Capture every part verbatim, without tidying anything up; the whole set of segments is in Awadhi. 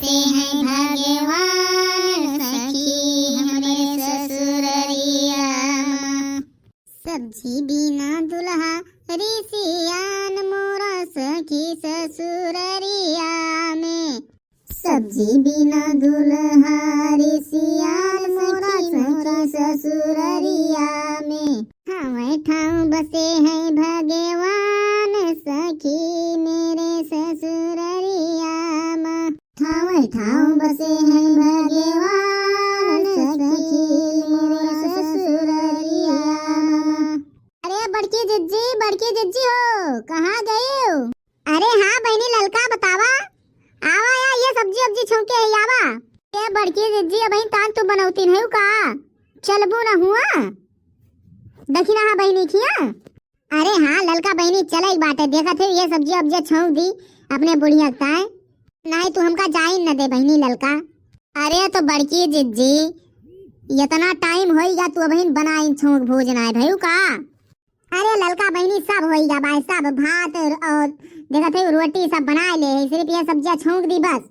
से हैं भगवान सखी हमरे ससुररिया मा। सब्जी बिना दुल्हा रिसियान मोरा सखी ससुररिया में। सब्जी बिना दुल्हा रिसियान मोरा सखी ससुररिया में। ठावे ठाव बसे हैं भगवान सखी मेरे ससुररिया मा। ठावे ठाव बसे हैं भगवान सखी मेरे ससुररिया मा। अरे बड़की जिज्जी, बड़की जिज्जी हो, कहाँ गए हो? अरे हाँ बहिनी ललका, बतावा। आवा या, ये सब्जी उब्जी छौंके है, आवा। ए बड़की जिज्जी, अबहिन तान तू बनौती नहीं का? चलबू न हुआ? दखिनहा बहिनी खिया। अरे हाँ ललका बहिनी, चले बाटे। देखत है ये सब्जी उब्जी छौंक दी अपने बुढ़िया के ताए। नहीं तू हमका जाइन न दे बहिनी ललका। अरे तो बड़की जिज्जी, इतना टाइम होइगा तू अबहिन बनाइन छौंक भोज नाय भयू का? अरे ललका बहिनी, सब होइगा बाय, सब भात और देखत है रोटी सब बनाए ले है, सिर्फ ये सब्जियां छौंक दी बस।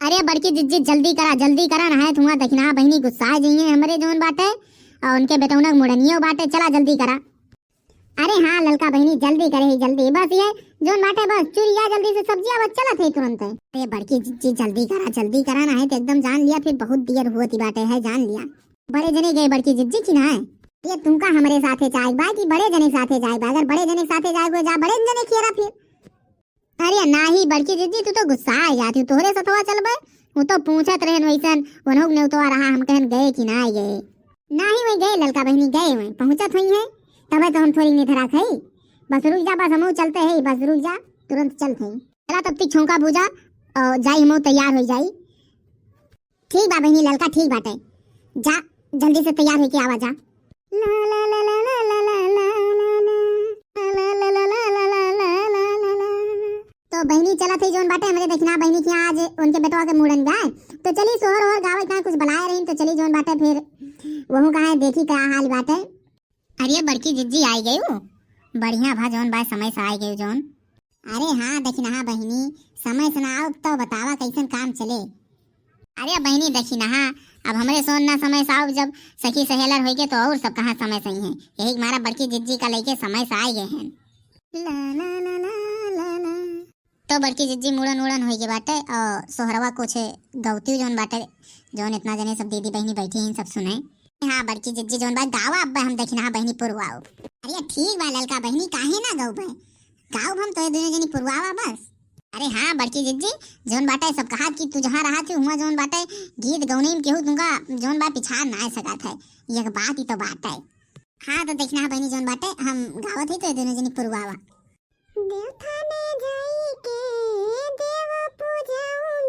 अरे बड़की जिज्जी, जल्दी करा, जल्दी करा, ना है तुहां दखिनहा बहिनी गुस्सा जइहे हमरे जौन बाटे और उनके बेटौना के मुड़नियो बाटे। चला जल्दी करा। अरे हाँ ललका बहिनी, जल्दी करे ही जल्दी, बस ये जौन बाटे बस चुरिया जल्दी से सब्जियां बस चलत है तुरंत। अरे बड़की जिज्जी, जल्दी करा, जल्दी करा, ना है तो एकदम जान लिया फिर बहुत देर होती बाटे है, जान लिया। बड़े जने गए बड़की जिज्जी कि ना है? ये तुमका हमरे साथे जाए बा कि बड़े जने साथे जाए बा? अगर बड़े जने साथे जाए को जा, बड़े जने खियरा फिर। अरे नाही बड़की जिज्जी, तू तो गुस्सा आ जाती, तोहरे सथवा चलबे। वो तो पूछत रहन वैसन, उन्हों नेवतवा रहा, हम कहन गए कि ना गए। नाही वही गए ललका बहिनी, गए वही पहुँचत हुई है, तबे तो हम थोड़ी निधरा खई। बस रुक जा, बस हमहू चलते है, बस रुक जा, तुरंत चलत है। चला तब तक छौंका भूजा और जाई हमहू तैयार हो जाई। ठीक बा बहिनी ललका, ठीक बाटे, जा जल्दी से तैयार होके आवा जा। ला ला ला ला ला ला ला ला ला ला। तो बहिनी चलत है जौन बाटे हमरे दखिनहा बहिनी के यहाँ आज उनके बेटवा के मूड़न बा, तो चली सोहर ओहर गावे के कुछ बुलाए रही, तो चली जौन बाटे फिर वहू कहाँ देखी का हाल बाटे। अरे बड़की जिज्जी आई गयू, बढ़िया भा जौन बा समय से आई गयू जौन। अरे हाँ दखिनहा बहिनी, समय से ना आओ तो बतावा कैसन काम चले। अरे बहिनी दखिनहा, अब हमरे सोन ना समय से आओ, जब सखी सहेलर होइके तो और सब कहाँ समय से ही हैं। यही मारा बड़की जिज्जी का लइके समय से आए गए हैं। ला ला ला ला ला ला। तो बड़की जिज्जी मुड़न उड़न होइके बाटे और सोहरवा कुछ गौती जौन बाटे, जौन इतना जने सब दीदी बहिनी बैठी हैं सब सुने। हाँ बड़की जिज्जी जौन बा गावा, अब हम दखिनहा बहिनी पुरवाओ। अरे ठीक बा ललका बहिनी, काहे ना गौबे, गाओ हम तो ये दोनों जनी पुरवावा बस। अरे हाँ बड़की जिज्जी, जौन बाटे सब कहा कि तू जहाँ रहा थी हुआ जौन बाटे गीत गौने में केहू तुमका जौन बा पिछाड़ ना सकत है, ये बात ही तो बात है। हाँ तो दखिनहा बहिनी जौन बाटे हम गावत ही तो ये दोनों जनी पुरवावा। देवथाने जाई के देव पूजाऊ